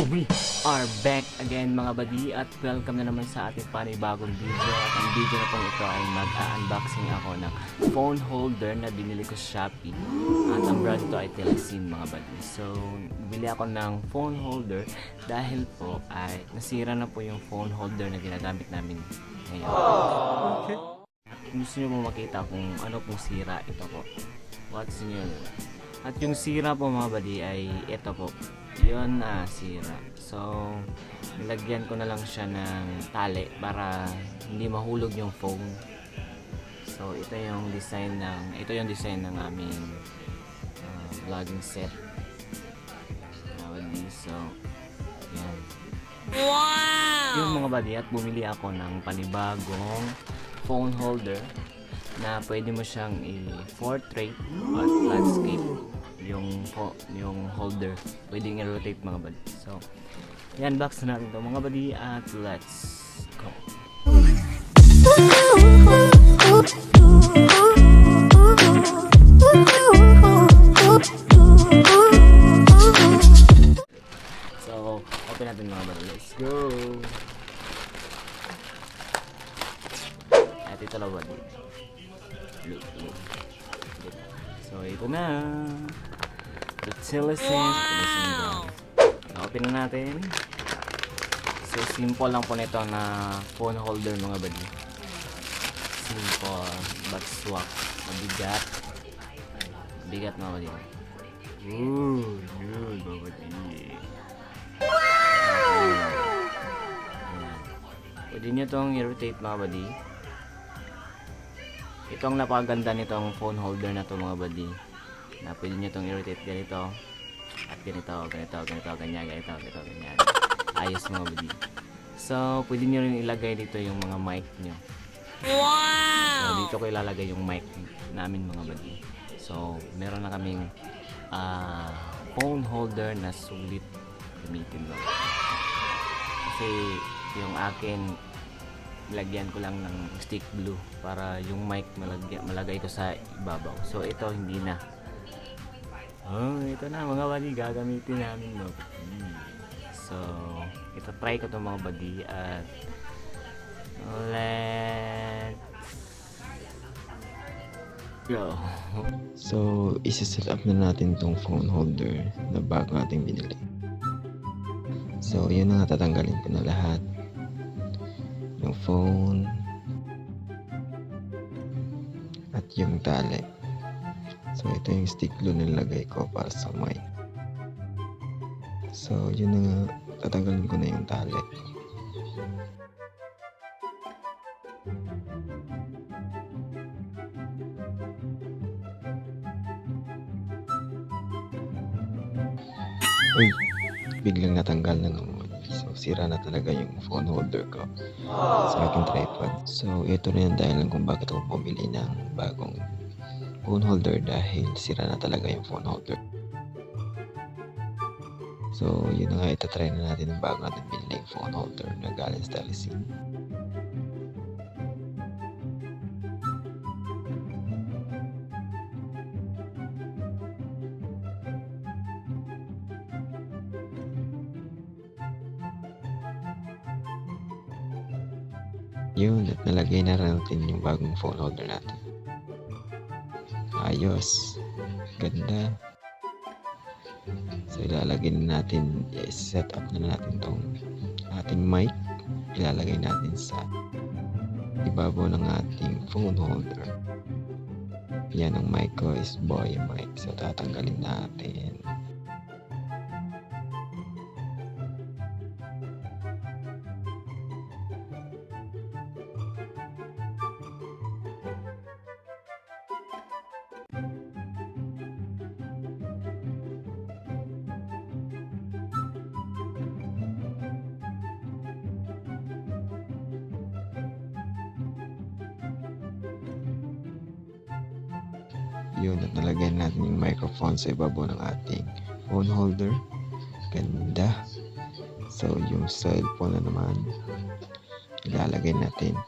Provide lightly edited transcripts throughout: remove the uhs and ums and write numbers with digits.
We are back again, mga buddy, at welcome na naman sa ating panibagong video. At ang video na pong ito ay mag-unboxing ako ng phone holder na binili ko sa Shopee at ang brand to ay Telesin, mga buddy. So bumili ako ng phone holder dahil po ay nasira na po yung phone holder na ginagamit namin ngayon. Kung gusto nyo po makita kung ano pong sira, ito po. What's new? At yung sira po, mga buddy, ay ito po. Yun na sira. So, nilagyan ko na lang siya ng tali para hindi mahulog yung phone. So, ito yung design ng aming vlogging set, mga buddy. So, yan. Wow! Yung mga buddy, at bumili ako ng panibagong phone holder na pwede mo siyang i-portrait at landscape yung holder. Pwedeng i-rotate, mga buddy. So, yan, box na natin to, mga buddy, at let's go. So, open natin, mga buddy. Let's go! At ito lang, buddy. Look, look. So, ito na. The Telesin. Wow! Open na natin. So, simple lang po nito na phone holder, mga buddy. Simple, but swak. Mabigat. Mabigat, mga buddy. Ooh, good, mga buddy. Ayan. Pwede nyo itong i-rotate, mga buddy. Ito ang napakaganda nitong phone holder na to, mga buddy. Na pwede nyo itong i-rotate ganito. At ganito, ganito, ganito, ganyan, ganito, ganito, ganyan. Ayos, mga buddy. So, pwede nyo rin ilagay dito yung mga mic nyo. So, dito ko ilalagay yung mic namin, mga buddy. So, meron na kaming phone holder na sulit gamitin mo. Kasi yung akin, lagyan ko lang ng stick glue para yung mic malagay ko sa ibabaw. So, ito hindi na. Oh, ito na, mga buddy, gagamitin namin, mga buddy. So, ito try ko to, mga buddy, at let's go. So, isa-set up na natin tong phone holder na bago nating binili. So, yun na nga, tatanggalin ko na lahat. Yung phone at yung tali. So, ito yung stick glue na nilagay ko para sa mic. So, yun na nga, tatanggalin ko na yung tali. Uy, biglang natanggal na nga, mga buddy. So, sira na talaga yung phone holder ko sa aking tripod. So, ito rin ang dahilan kung bakit ako bumili ng bagong phone holder dahil sira na talaga yung phone holder. So, yun na nga, itatry na natin ang bago natin biniling phone holder na galing sa Telesin. Yun, at nalagay na rin natin yung bagong phone holder natin. Ayos. Ganda. So, ilalagay na natin, i-set up na natin tong ating mic. Ilalagay natin sa ibabaw ng ating phone holder. Yan, ang mic ko is Boya mic. So, tatanggalin natin. Yun, at nalagay natin yung microphone sa ibabaw ng ating phone holder. Ganda. So, yung cellphone na naman, ilalagay natin.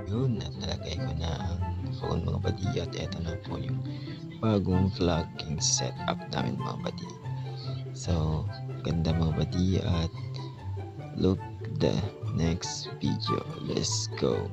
Yun. na ang phone, mga badi, at eto na po yung bagong vlogging setup namin, mga badi. So, ganda, mga badi, at look the next video. Let's go!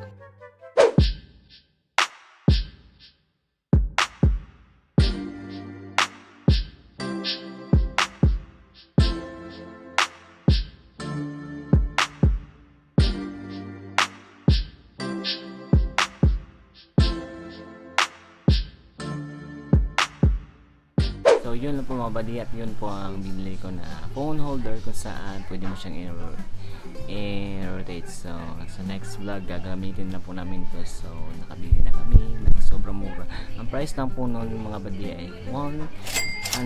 So yun lang po, mga badi, at yun po ang binili ko na phone holder kung saan pwede mo siyang i-rotate. So sa next vlog, gagamitin na po namin to. So nakabili na kami ng sobrang mura. Ang price lang po noon, mga badi, ay 126,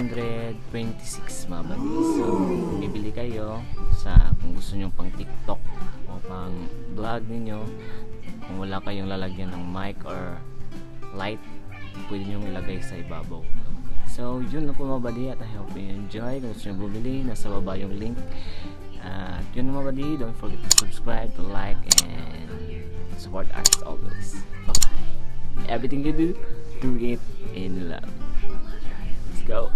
mga badi. So bibili kayo sa kung gusto nyo pang TikTok o pang vlog ninyo. Kung wala kayong lalagyan ng mic or light, pwede nyo ilagay sa ibabaw. So, yun lang po, mga badi, at I hope you enjoy. Kung gusto nyo bumili, nasa baba yung link. At yun, mga badi, don't forget to subscribe, to like, and support us always. Bye-bye. Everything you do, do it in love. Let's go.